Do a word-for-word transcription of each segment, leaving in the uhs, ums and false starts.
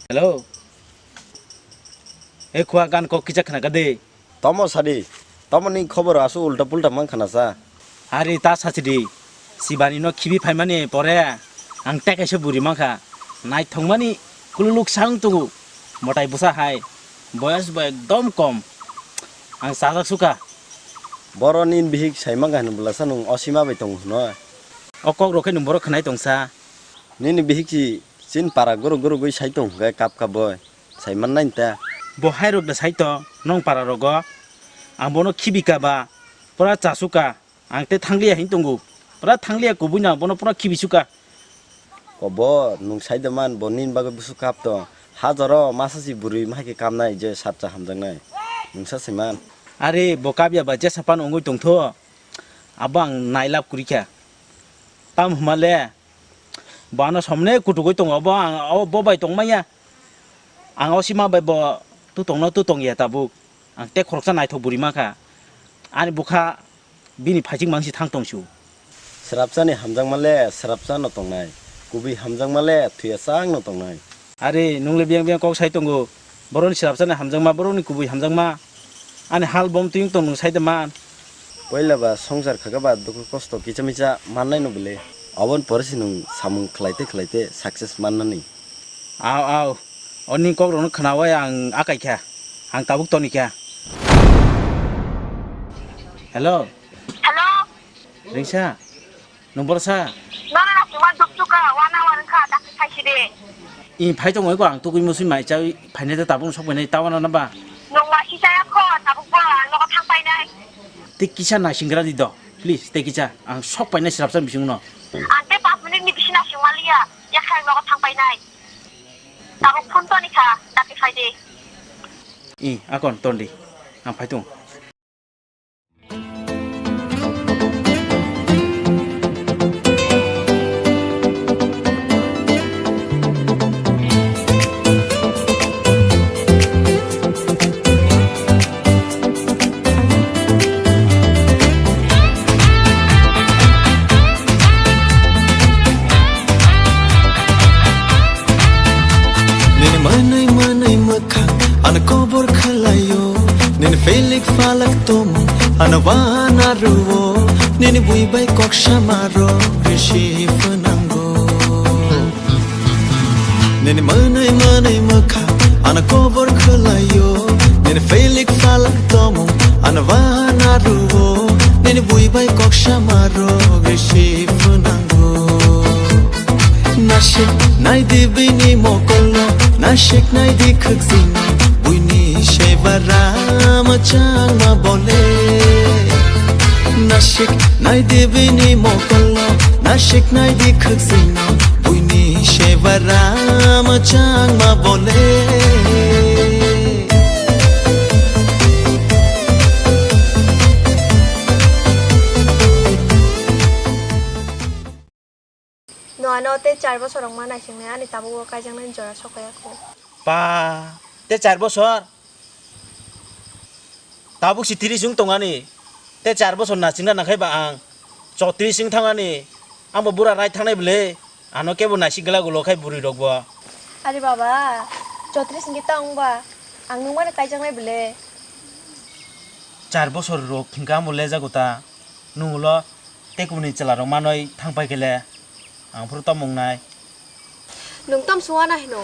Hello. E khua gan kok kisa khna ka de. Tomo sadi. Tomo ni khobor asu ulta pulta mang khna sa. Hari ta sachidi. Sibani no khibi phaimani pore ang tekaisa buri mankha. Naithokmani kululuk sang tungu. Motai busa hai. Boyas bo ekdom kom. Ang sajak suka. Boro ni bihik saimang kha hinwi bwlasa nwng osima bai tong hwno. O kok rok khe nwng boro khwnai tongsa. Nini bihik si chin para guru guru gwi sai tong hwnkhe kap kap boi. Saiman nai ta. Bo hai rok da sai to nong para rogo. Ang bono khibi ka ba pura chasu ka. Ang te thangliya hin tongo. Pura thangliya kubui na bono pura khibi suka. Kobo, nwng sai da man, bo nini bagwi busu kap to. Hajaro masa si bwrwi ma hai khe kamnai je sapcha hamjaknai. Nwng sa se man. Are, bo kap ya ba je sapan ongoi tongtho. Abo ang nailap kuri kha. Tam huma le. Bo ano somne kutukoi tongo. Bo ang, o, bo bai tong maya. Ang o sima bai bo tu tongno tu tong ya tabuk. Ang te khoroksa naithok buri ma kha. Ani bukha bini phaiching mangsi thang tong su. Srapchani hamjakma le srapchano tongnai, kubui hamjakma le thwiya changno tongnai. Are, nwng le biyang biyang kok sai tongo. Boroni srapchani hamjakma, boroni kubui hamjakma. Ani hal bom twi wng tong nwng sai de man. Poila ba songsar khaka ba dukhu kosto kicha micha mannai no bwle. Oboni pore se nwng samung khlaite khlaite success mannani. Aw, aw. Oni kok rokno khnawi ang akai kha. Ang tabuk toni kha. Hello. Hello. Ringsa. Nwng borsa? Nono na sima dukchuka, one hour wngkha, dakti phaiside. I phai tongo eko, ang tugui musui mai chawi phainai de tabuk sok phainai tawana na ba? Nwng ma si chaya kho, tabuk bo ang nogo thang painai. Tei kisa naising gra di do, please, tei kisa, ang sok painai srapsa bising no. Ang tei pas minute ni bisi naising maliya, yakha ang nogo thang painai. Tabuk phone toni kha, dakti phaide. I, akon, tondi, ang phai tongo. Nini manwi manwi mwkhang ano kobor khwlaio, nini felik phalak tongmung ano wana rwo, nini bui bai kok sama rok risi phwnango. Nini manwi manwi mwkhang ano kobor khwlaio, nini felik phalak tongmung ano wana rwo, nini bui bai kok sama rok risi phwnango. Nasik nai di bini mokolo, nasik nai di khwksino, buini se bara mwchangma bole. Nasik nai di bini mokolo, nasik nai di khwksino, buini se bara mwchangma bole. No ano tei char bosor wngma naisingnai ani tabuk o kaijaknai jora sokpaiya kho. Pa, tei char bosor? Tabuk si tris wng tongani. Tei char bosor naisingna nangkhai ba ang chotris wng thangani. Ang bo bura rai thangnai bwle. Ano kebo naising glak ulo khai bwrwi rok bo. Ari baba, chotris wngkhe ta wngba. Ang nwng mano kaijaknai bwle. Char bosor rok hingka ang bo lejago ta. Nwng ulo tei kubuni chwla rok manwi thang pai khe le. Ang phuru tamo wngnai. Nwng tamo se wana hino?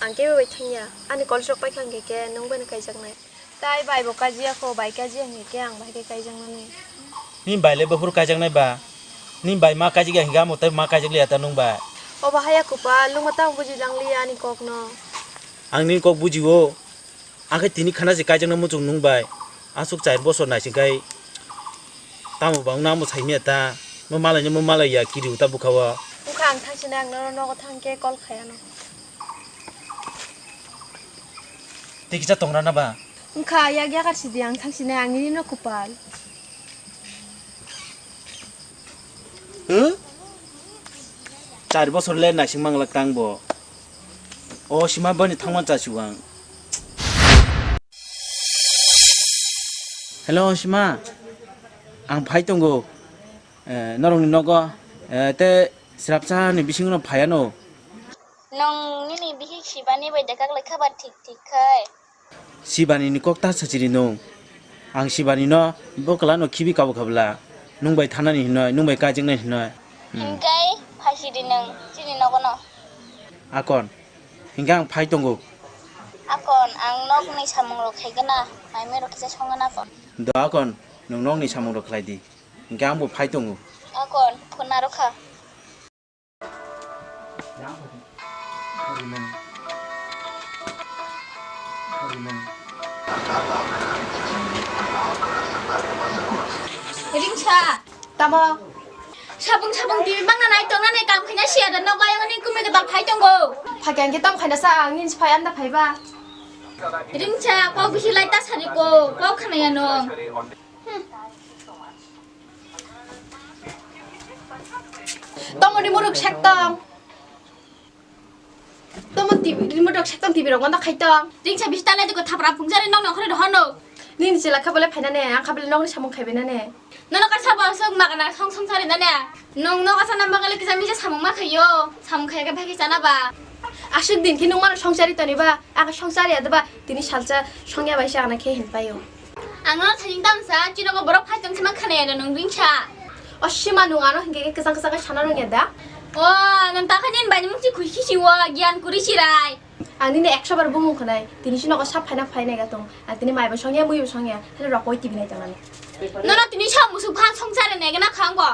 Ang kebo bai thangya. Ani college rok paikha hwnkhe khe nwng bai no kaijaknai. Tai bai bo kajiya kho, bai kajiya hwnkhe khe ang bai khe kaijaknani. Nini bai le buphuru kaijaknai ba? Nini bai ma kaijak ya hwnkhe amo tai ma kaijak liya ta nwng bai? Obo haya kwpal, nwng ma tamo buji lang liya ani kok no. Ang nini kok buji o. Ang khe tini khana se kaijakna muchung nwng bai. Aswk char bosor naising khai tamo ba wngna amo saimanya ta. Mo malai ni mo malai ya kiri uta bukha o. Wngkha ang thang sini ang nono nogo thang khe call khai ano. Tei kisa tongra na ba? Wngkha yak yakar sidi ang thang sini ang nini no kwpal. Huh? Char bosor le naising manglak tang bo. O sima bani thangman chasu ang. Hello sima. Ang phai tongo. Eh, norokni nogo. Eh, te srapsa ni bisingo no phai ano. Nwng nini bihik Sibani bai dekak lai kha ba thik thik khai? Sibani ni kok ta sachiri nwng. Ang Sibani no bo kwla no khibi kabo khabla. Nwng bai thanani hinoi, nwng bai kajiknai hinoi. Hmm. Hinkhe phaisidi nwng chini nogo no. Akon. Hinkhe ang phai tongo. Akon, ang nokni samung rok khaigana, maimai rok kisa songana akon. Do akon, nwng nokni samung rok khlai di. Hinkhe ang bo phai tongo. Akon, phone narwkha. Ringsa. Tamo? Sabung sabung T V mangna nai tongnani kam khaina siya da nogo ayang ni kumi kwtal phai tongo. Phai khe ang khe tamo khaina sa ang nini phai anda phai ba. Ringsa kok bisi lai ta sari ko kok khana ya nong. Tomoni muruk sektong. Tomo T V, remote rok sektong T V rok mano khaitong. Ringsa bisi talai diko thapra phungjari nokni okhoroi rohono. Nini chela kha bole phainane, ang kha bole nokni samung khaibainane. Nono kasa bo aswk magana song song sari nane. Nong nok asana bagale kisa misa samung ma khaio. Samung khaiya khe bhagi chana ba. Aswk din khe nung mano song sari toni ba, ang song sari adaba tini salsa songya bai sa ana khe hin paio. Ang no thajin tamsa, chinogo borok phai tong sima khana ya nung ringsa. O sima nung ano hinkhe kwchang kwchang khe sana rung ya da? O, nung ta khanin bai mung chi khui khisi wa, gyan kuri sirai. Ang nini ekso bar bumung khwnai, tini chinogo sap phaina phainai ga tong. Ang tini mai bo songya, mui bo songya, hale rok koi T V nai tongnani. Nono tini sa musuk phan songchare nai gana khang bo.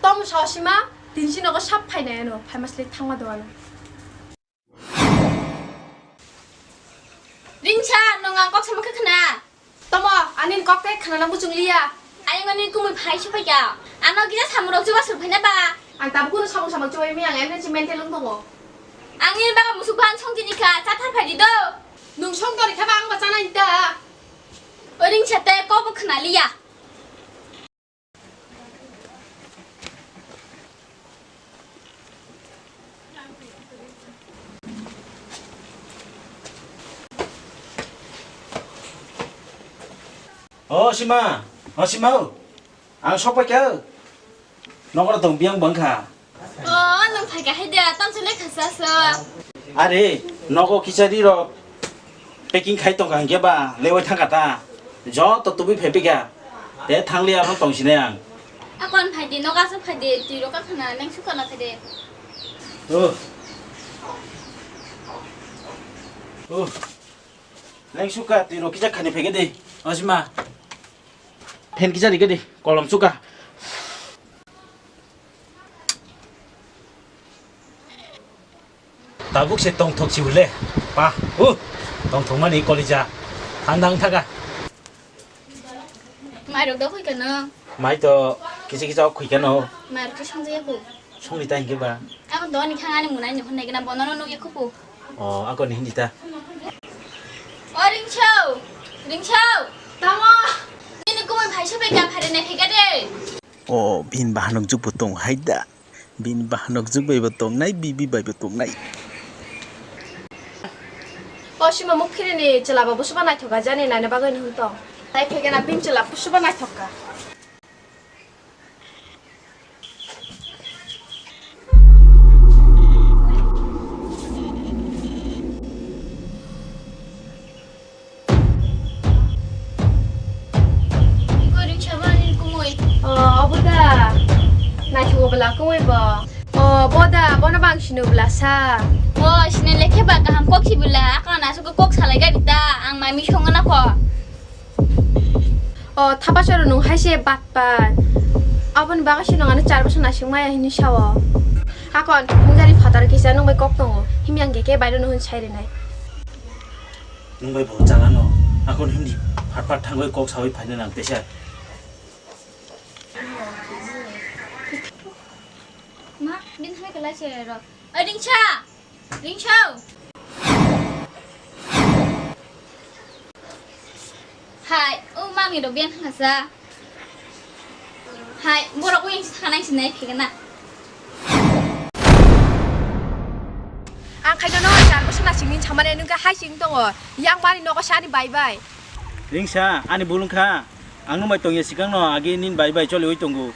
Tom sa sima, tini chinogo sap phainai ano, phai masle thangma do ano. Ringsa, nung ang kok sama khe khna. Tomo, ani kok te khna na muchung liya. Ayang ani kumui phai su phai kya. Ano kisa samung rok chuba sur phai na ba. Ang tabuk kuno samung samung chubai mi ang emergency mental wng tongo. Ang ni baga musuk phan song tini kha, cha thar phai di do. Nung song tori kha ba ang ba chana inta. O Ringsa te kok bo khna liya. O Sima, o Sima o. Ang sok pai kha. Nokora tong biyang bang kha. O, nwng phai kha hai de, tam chule khasa so. Are, nogo kichari rok packing khai tong kha hinkhe ba, lewai thang kha ta. Joto tubui phai pika. Te thang liya phang tong sinai ang. Akon phai di, nogo aswk phai di, twi rok ka khna, nang sukha na phai de. O. O. Nang sukha, twi rok kisa khani phai khe de. O Sima. Phen kisa ri khe de, kolom sukha. Tabuk se tongthok si hule. Pa, uh, tongthok mani kolija. Thandang thaga. Mai rok da khui kano. Mai to kisi kisa khui kano. Mai rok to song jaya ko. Song ni ta hingke ba. Ako doni khang ani munai ni hon nai gana bono no nugya kupu. O, ako ni hindi ta. O Ringso, Ringso. Tamo. Nini kumui phai sobai ka phare nai phai ka de. O, bin bahanok jukbo tong hai da. Bini bahanok jwk bai bo tongnai, bibi bai bo tongnai. O sima muk phirini chwla bo busuba naithok kha jani naina bagwi hwn tong. Tai phegena bini chwla busuba naithok kha. Iko ringsa bani kumui. O, obo da. Naithugo bwla kumui bo. O, bo da, bono bang sino bwla sa. O, sini lekhe ba kaham kok si bwla. Akon asuk kok salai gari ta. Ang mami songo na kho. O, thapasoro nung hai se batpar. Aboni bagwi se nung ano char bosor naising maya hinwi sao. Akon, nung jani phatar kisa nung bai kok tongo. Himyang khe khe bairo nung hwn sai rwnai. Nung bai bo chalano. Akon hindi phat phat thangwi kok sawi phaina nang tesa. Ma, bini hai kalai se ro. Oi ringsa. Ringsa. Hai, o mami ro biang thangsa. Hai, borok uyang si thanai sinai phigana. Ang khaino no char bosor na singni chamani nungkha hai sing tongo. Yang bari nogo sani bai bai. Ringsa, ani bulung kha. Ang nung bai tongya sikang no agi nin bai bai choli oi tongo.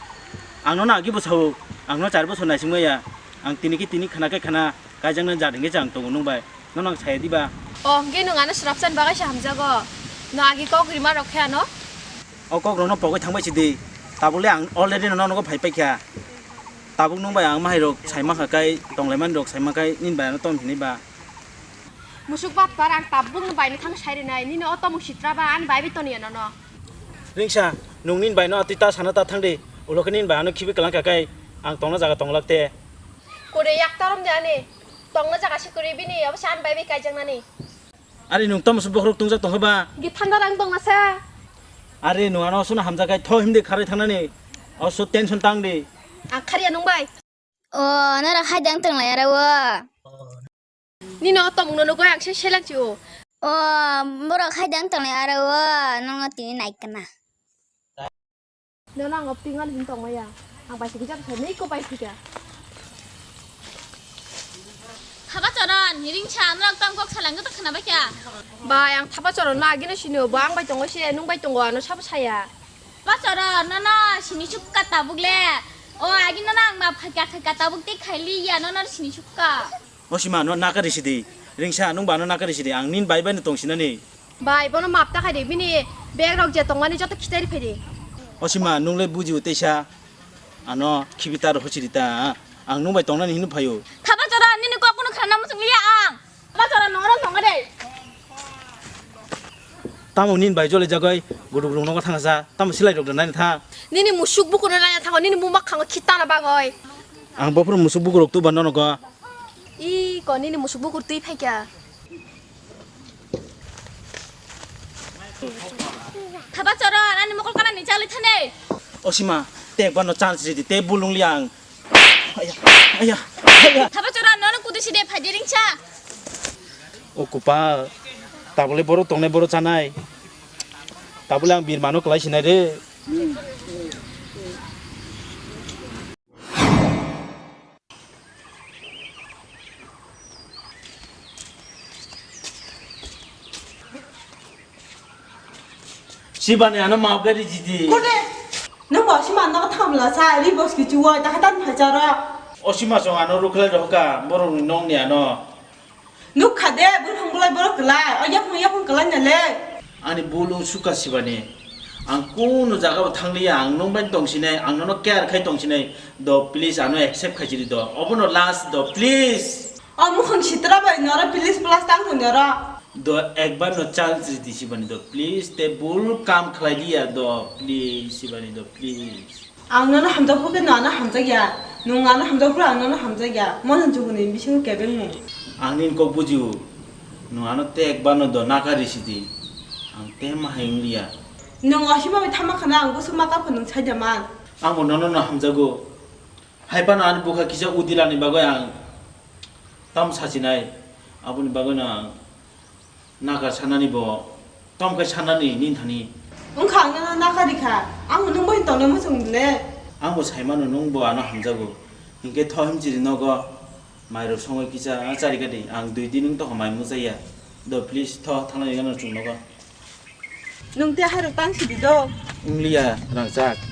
Ang no na agi bo sao. Ang no char bosor na singmaya. Ang tini ki tini khana khe khana. Kaijaknai jat hingke chang tongo nwng bai. Nono ang saya diba? O, hingke nwng ano swrapchan bagwi se hamjago. No agi kok rima rok khe ano? O kok rokno pogwi thangbai sidi. Tabukle ang already nono nogo phai paikha. Tabuk nwng bai ang mahai rok sai mankha kai, tonglaimani rok sai mankai, nini bai ano tom hinwi ba. Musuk bat par ang tabuk no bai no thang sai rinai. Nini o tomung sitra ba ani bai bai toni ano no. Ringsa, nwng nini bai no atwi ta sana ta thang di. Ulo khe nini bai ano khibi kwlang kha kai, ang tongna jaga tonglak te. Kore yak tarom de ani. Tongna jaga se kore bini, abo se ani bai bai kaijak nani. Are nwng tamo se bokhorok tungjak tongkha ba? Ge thanda rang tongna sa. Are nwng ano sono hamjak kai tho himdi kharwi thangnani. O so tension tang di. Ang kharya nwng bai. O, norok hai dang tonglai aro o. Nini o tomung no nugwi ang se selak chi o. O, borok hai dang tonglai aro o, nongo tini nai kana. Nono ang opting ani hin tongmaya. Ang bai sigi jab sai nei ko bai sigi. Thapa choron, hiring sa, norok tam kok salang kok khana bai kya? Bai, ang thapa choron no agino sino, bo ang bai tongo se, nung bai tongo ano sabo saya. Thapa choron, nono sini sukka tabuk le. O agi nono ang ma phaka phaka tabuk te khaili ya nono sini sukka. O sima no nakari sidi. Ringsa nung ba no nakari sidi. Ang nin bai bai no tong sinani. Bai, bono map ta khai de, bini bag rok je tongmani joto khitai ri phai de. O sima nung le buji u teisa. Ano khibi tar hochiri ta. Ang nung bai tongnani hinu phaio. Thapa chora nini kok kuno khana muchung liya ang. Thapa chora nong rok tong de. Tamo nin bai jole jagoi guduk rung nogo thangsa. Tamo silai rok nai tha. Nini musuk bukuno nai thango, nini mumak khango khitana bagoi. Ang bopro musuk bukurok tu bano nogo. I ko nini musuk bukur twi phaikha. Thapa chora, ani mokol kana ni chali thane. O sima, te bano chance ridi, te bulung liang. Aya, aya, aya. Thapa chora, nono kudu side phadi ringcha. O kupa, tabole boro tongnai boro chanai. Tabole ang birmano klai sinai re. Sibani ano maaf gari jidi. Kode, nung bo sima no tham la sa, ri bos ki chuwa, ta hatan phai chara. O sima song ano rukhlai rohka, borok ni nong ni ano. Nukha de, buphang bulai borok kwlai, o yaphang yaphang kwlai na le. Ani bul wng suka sibani. Ang kunu jaga bo thangliya, ang nung bai tongsinai, ang nono care khai tongsinai. Do, please, ano accept khai chiri do. Obono last do, please. O mukhang sitra bai noro, please, plus tang thung noro. Do, ekbar no chance ridi sibani do, please. Te bul kam khlai liya do, please, sibani do, please. Ang nono hamjak phuru khe no ano hamjak ya. Nwng ano hamjak phuru ang nono hamjak ya. Mono juguni bisingo kebengmung. Ang nini kok bujio. Nwng ano tekbano do nakari sidi. Ang tema hai wng liya. Nwng osima bai thama khana ang busu maka pho nwng saida man. Ang bo nono no hamjago. Hai phano ani bukha kisa udilani bagwi ang tam sachinai. Aboni bagwi no ang Nakar sanani bo, tom khai sanani nini thani. Wngkha ang nono nakari kha, ang nwng bai tongna muchung le. Ang bo sai mano nwng bo ano hamjago. Hinkhe tho himchiri nogo mairok songwi kisa chari kadi, ang dui din wng tokha mai muchaya. Do please tho thangna nini gana chwng nogo. Nwng te hairok tang sidi do. Wngliya rangchak.